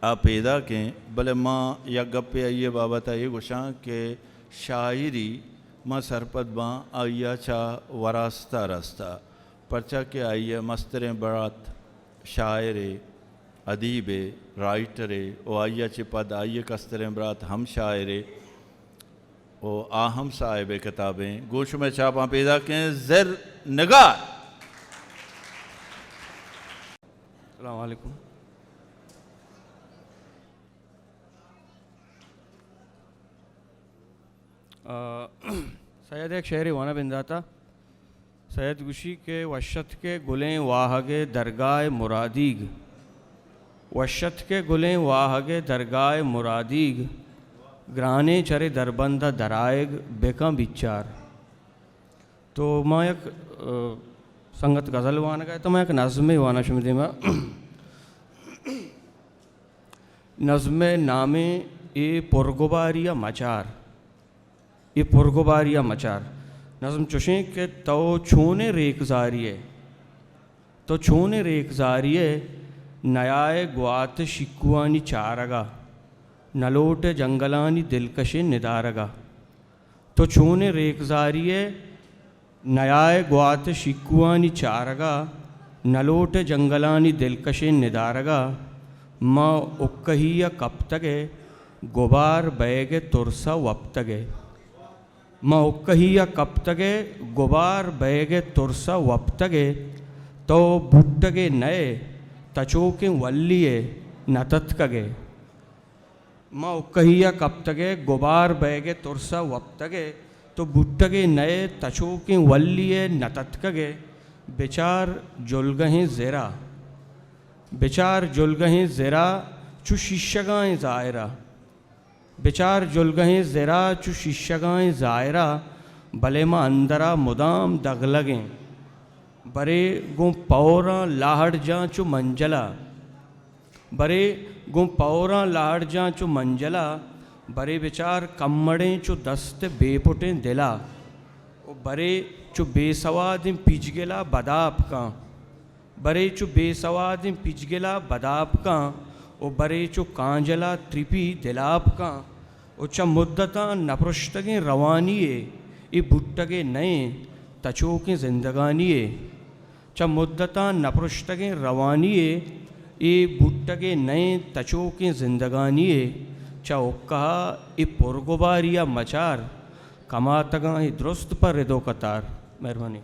آ پیداکیں، بلے ما یک گپے آئی ءِ بابت ءَ اے گوشاں کہ شاعری ما سرپد باں آئی ءَ چہ وراثت ءَ رستہ، پرچا کہ آئی ءِ مستریں برات شاعرے، ادیبے، رائٹرے ءُ آئی ءَ چہ پد آئی ءِ کستریں برات ہم شاعرے۔ ءُ آ ہم صاحب کتابیں۔ گوں شمئے چاپاں پیداکیں زر نگار۔ السلام علیکم۔ آ، سید یک شعرے وانگ بنداتا۔ سید گوشی کہ وش اتکئے گلیں واہگ ءِ درگاہ ءِ مرادیگ، وش اتکئے گلیں واہگ ءِ درگاہ ءِ مرادیگ، گرانیں چرے دربند ءَ درآیگ بکن بیچار۔ تو ما یک، آ، سنگت غزل وانگ ءَ ات، ما یک نظمے واناں شمئے دیما۔ نظم ءِ نامیں اے پرگباری ءَ مچار۔ اے پرگباری ءَ مچار۔ نظم چوشیں کہ تو چونیں ریکزاری ئے، تو چونیں ریکزاری ئے، نیائے گوات شیکوانی چارگ ءَ، نہ لوٹ ئے جنگلانی دلکشیں ندارگ ءَ۔ تو چونیں ریکزاری ئے، نیائے گوات شیکوانی چارگ ءَ، نہ لوٹ ئے جنگلانی دلکشیں ندارگ ءَ۔ ما اکہی ءَ کپتگ ءُ گبار بئیگ ءِ ترس ءَ وپتگ ءُ، ما اکہی ءَ کپتگ ءُ گبار بئیگ ءِ ترس ءَ وپتگ ءُ، تو بوٹگے نہ ئے، تچوکیں ولی ئے، نہ تتکگ ئے۔ ما اکہی ءَ کپتگ ءُ گبار بئیگ ءِ ترس ءَ وپتگ ءُ، تو بوٹگے نہ ئے، تچوکیں ولی ئے، نہ تتکگ ئے۔ بچار جلگہیں زر ءَ، بچار جلگہیں زر ءَ چو شیشگائیں ظاہر ءَ، بچار جلگہیں زر ءَ چو شیشگائیں ظاہر ءَ، بلے ما اندر ءَ مدام دگلگ ایں۔ برے گوں پوراں لاہڑ جاں چو منجل ءَ، برے گوں پوراں لاڑجاں چو منجل ءَ، برے بچار کمڑیں چو دست بے پٹیں دل ءَ، ءُ برے چو بے سوادیں پجگل ءَ بداپ کاں، برے چو بے سوادیں پجگل ءَ بداپ کاں، ءُ برے چو کانجل ءَ ترپی دلاپ کاں، ءُ چہ مدتاں نپرشتگیں روانی ئے، اے بوٹگے نئیں تچوکیں زندگانی ئے۔ چہ مدتاں نپرشتگیں روانی ئے، اے بوٹگے نئیں تچوکیں زندگانی ئے۔ چہ حقہ ءَ اے پرگباری ءَ مچار، کماتگاں اے درست پہ رد ءُ قطار۔ مہربانی۔